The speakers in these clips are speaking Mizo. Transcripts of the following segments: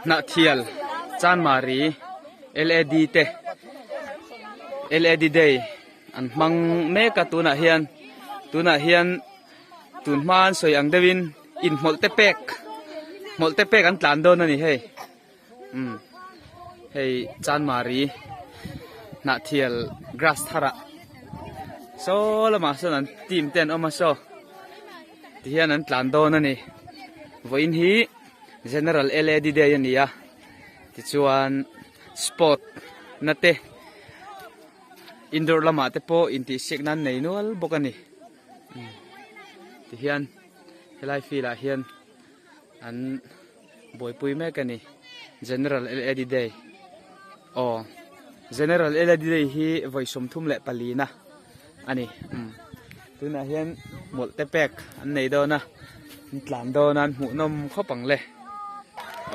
Hnahthial Chanmari LAD te LAD day an hmang mek a tunah hian tunah hian tun hma an sawi ang deuhin inhmawlh te pek hmawlh te pek an tlan dawn a ni hei umm hei Chanmari Hnahthial grass tharah saw lamah sawn an team te an awm a saw tihian an tlan dawn a ni vawiin hi General LAD day a ni a tichuan sport na te indoor lamah te pawh intihsiak nan nei nual bawk a ni tihian helai field ah hian an buaipui mek a ni General LAD day aw General LAD day hi vawi 34 na a ni tunah hian hmawlh te pek an nei dawn a an tlan dawn a an hmuh nawm khawp ang le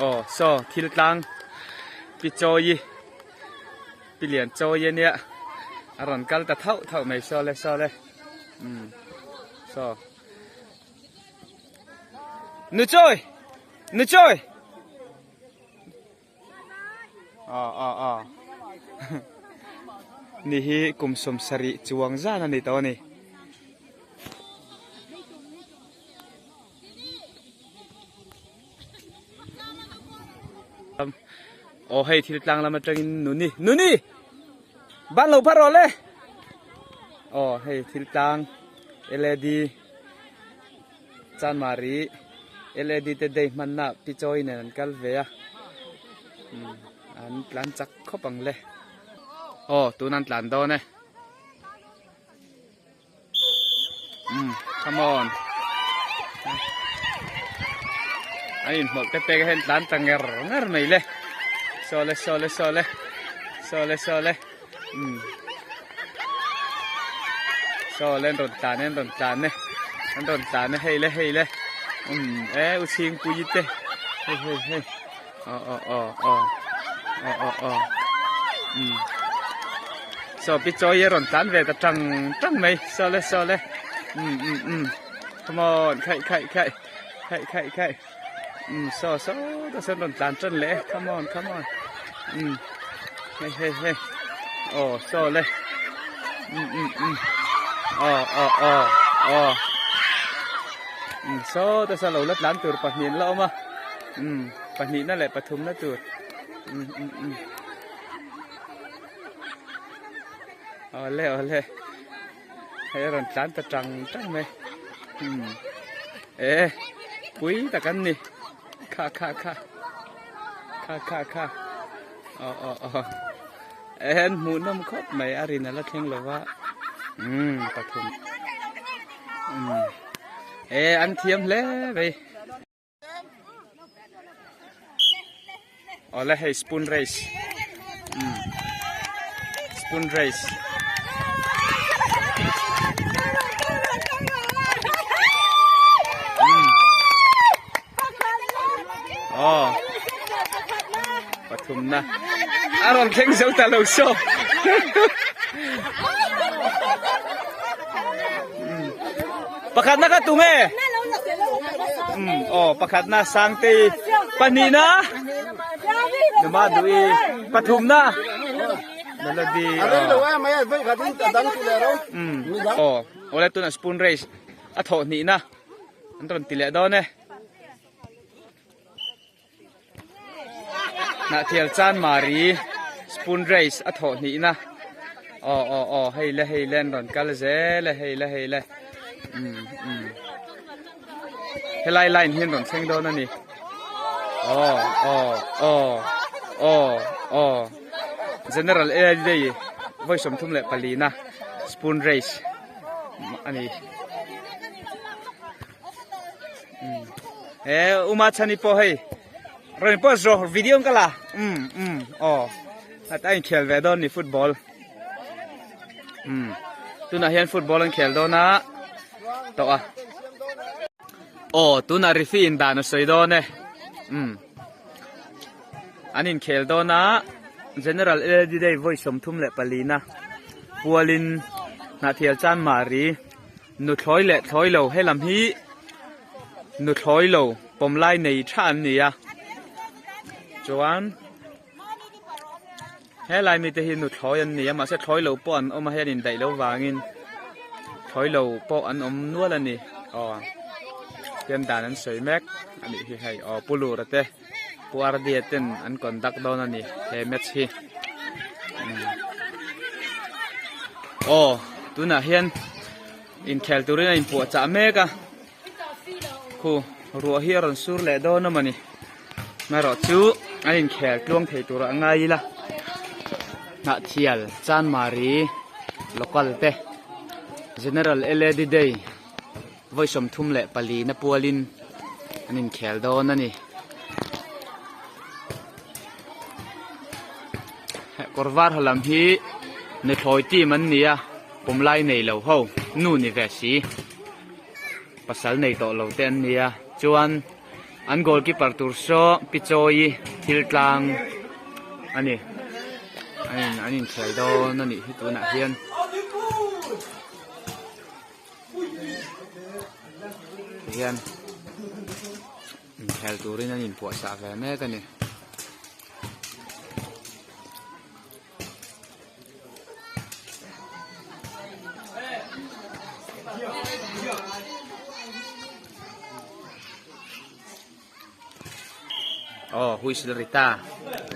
aw saw thil tlang pi chawi pi lian chawi ania a rawn kal ta thauh thauh mai saw le saw le umm saw nu chawi nu chawi Aw aw aw ni hi kum 70 chuang zan a ni tawh a ni. Aw hei thil tlang lam atangin nuni nuni ban lo phar rawh le aw hei thil tlang led Chanmari lad te day hmanna pi chawi nen an kal ve a an tlan chak khawp ang le aw tun an tlan dawn e umm come on an inhmawlh te pek hian tlan ta nger nger mai le saw le saw le saw le saw le saw le umm saw le an rawn tlan e an rawn tlan e an rawn tlan e hei le hei le umm e u chhingpui te hei hei hei aw aw aw aw aw aw aw umm saw pi chawi a rawn tlan ve ta tang tang mai saw le saw le umm umm umm come on khaih khaih khaih khaih khaih khaih umm saw saw ta sawn rawn tlan tan leh come on come on umm hei hei hei aw saw le umm umm umm aw aw aw aw umm saw ta saw lo la tlan tur pahnih an la awm a. Umm pahnihna leh pathumna tur umm umm umm awle awle hei a rawn tlan ta tang tang mai umm e pui tak an ni kha kha kha kha kha kha aw aw aw e an hmuh nawm khawp mai a rin a la thleng lo va umm pathum umm e an thiam hle mai. Awle hei spoon race umm spoon race umm aw pathum na a rawn thleng zo ta lo saw Pakhat na ka tung e. Um, oh, pakhat na Sangtei. Pahnih na. Numa dui. Pathum na. Melody. Um, oh, ole tuna spoon race. A thawh hnih na. An rawn ti leh dawn e. Hnahthial Chanmari spoon race a thawh hnih na aw aw aw hei le hei le an rawn kal zel e hei le hei le umm umm helai line hi an rawn thleng dawn a ni aw aw aw aw aw general area day vawi 34 na spoon race a ni. E uma chani pawh hei rawn post rawh video ka la um um aw a in khel ve dawn ni football um tunah hian football an khel dawn a tawh a aw tunah referee in dan a sawi dawn e um an in khel dawn a general LD day vawi 34 na pualin Hnahthial Chanmari Nuthlawi leh thlawi lo he lam hi nuthlawi lo pawm lai nei tha an ni a. Chuan helai mite hi nuthlawi an ni a mahse thlawi lo pawh an awm a hei an indaih loh vangin thlawi lo pawh an awm nual a ni aw tian dan an sawi mek a nih hi hei aw pu lura te pu ardia ten an conduct dawn a ni he match hi aw tunah hian inkhel turin a inpuahchah mek a. Khu ruah hi a rawn sur leh dawn a mawni erawh chu an inkhel tluang thei turah a ngai ila Hnahthial Chanmari local te General Lad Day vawi 34 na pualin an inkhel dawn a ni. Kawr var ha lam hi nuthlawi team an ni a pawmlai nei lo ho nu ni ve si. Pasal nei tawh lo te an ni a, chuan an goalkeeper tur saw Pichawi thil tlang a ni. An in an inkhel dawn a nih hi tunah hian. Tihian inkhel turin an inpuahchah ve mek a ni. Oh, whistle ri ta.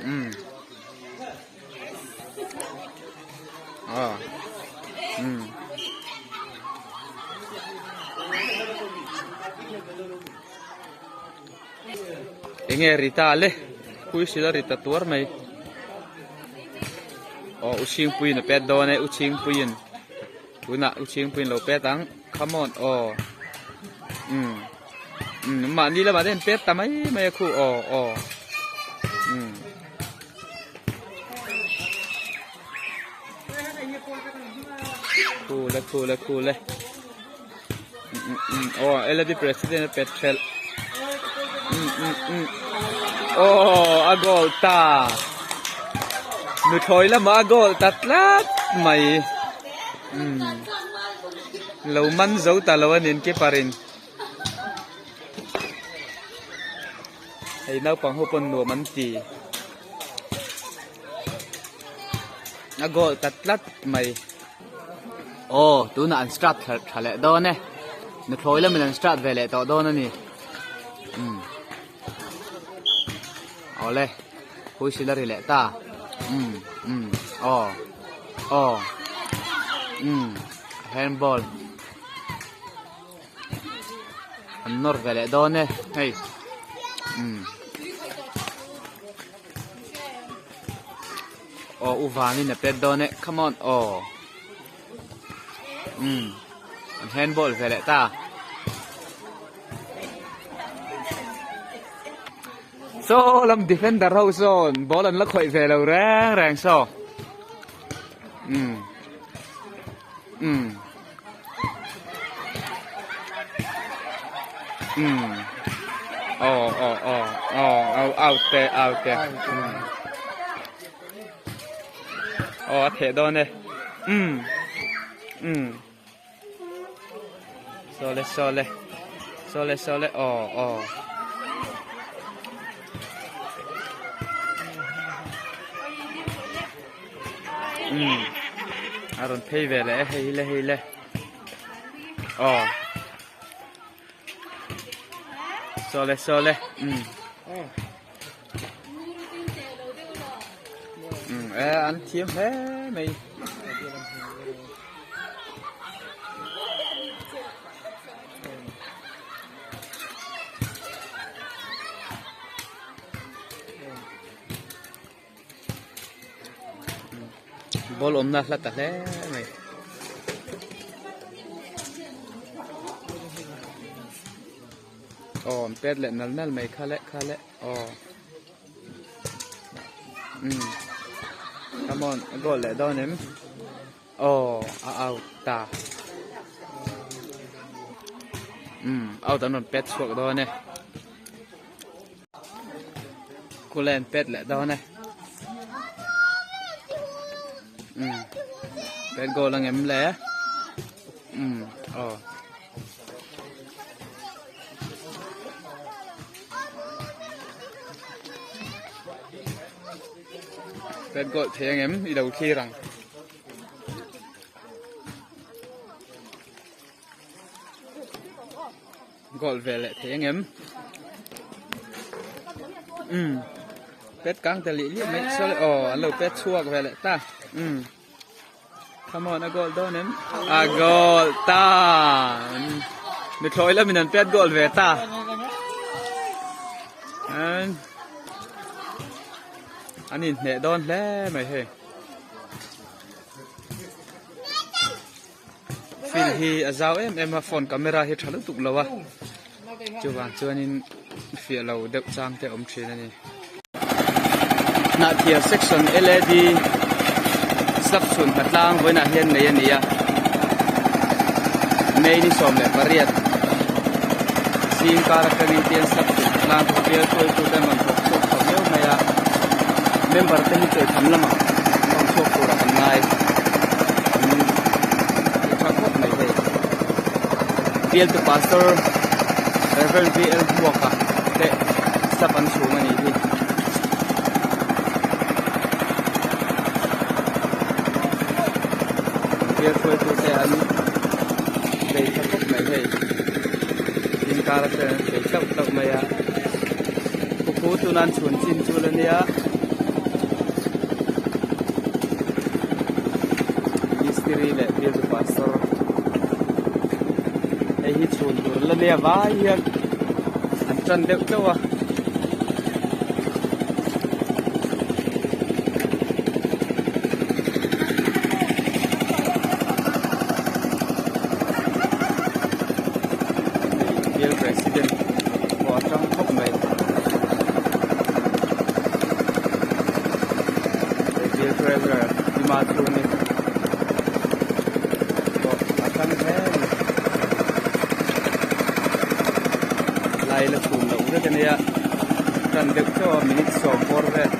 Um. Oh. Um. Enge ri ta le? Whistle a ri ta tuar mai. Aw u chhingpuiin a pet dawn e u chhingpuiin tunah u chhingpuiin lo pet ang come on aw umm umm mahni lamah te an pet ta mai mai a khu aw aw umm. Khu le khu le khu le umm umm aw LAD president a pet thelh umm umm umm aw a goal ta nuthlawi lamah a goal ta tlat mai umm lo man zo ta lo a ni an keeper in hei naupang ho pawn nuam an ti a goal ta tlat mai. Aw tunah an start tha tha leh dawn e nuthlawi lamin an start ve leh tawh dawn a ni umm awle huisila ri leh ta umm umm aw aw umm handball an nawr ve leh dawn e hei umm. Aw u vanin a pet dawn e come on aw umm an handball ve leh ta saw lam defender ho sawn ball an la khawih ve lo reng reng saw umm umm umm aw aw aw aw out te out te aw a theh dawn e umm umm sawle sawle sawle sawle aw aw umm a rawn phei ve leh e hei hi le hei le aw sawle sawle umm umm e an thiam hle mai. Ball awmna hla ta hle mai. Aw an pet leh nal nal mai kha leh kha leh aw umm come on a goal leh dawn em aw a out ta umm out an rawn pet chhuak dawn e. Kule an pet leh dawn e. Um. Pet goal ang em le. Um. Oh. Pet goal thei ang em i lo thlir ang. Goal ve leh thei ang em? Um pet kang ta lih lih mai saw le aw an lo pet chhuak ve leh ta um come on a goal dawn em a goal ta mithlawi lamin an pet goal ve ta an an inhneh dawn hle mai hei. Field hi a zau em em a phone camera hi tha lutuk lo a chuvang chuanin fiah lo deuh chang te a awm thin a ni. Hnahthial section lad slab chhun hma tlang vawiinah hian nei a ni a May ni 18 zing kar atangin tian slab chhun hma tlang chu bial hruaitute an rawn thawk chhuak tha viau mai a member te hi chawihtham lamah an rawn chhuak turah kan ngai. An tha khawp mai hei. Bialtu Pastor Rev. VL Hmuaka te step an chhung a nih hi. Bial hruaitu te an bei tha khawp mai hei. Inkar atang an bei tlauh tlauh mai a. Khukhu tuna an chhun chin chu la nia. Mistiri leh bialtu pastor hei hi chhun tur la nia vai hian an tan deuh teuh a. Bial president pawh a tang khawp mai. Bial treasurer Ima Chhungi pawh a tang hle a ni. Lai la chhun loh vek a nia, tan deuh chauh a minute 10 bawr vel.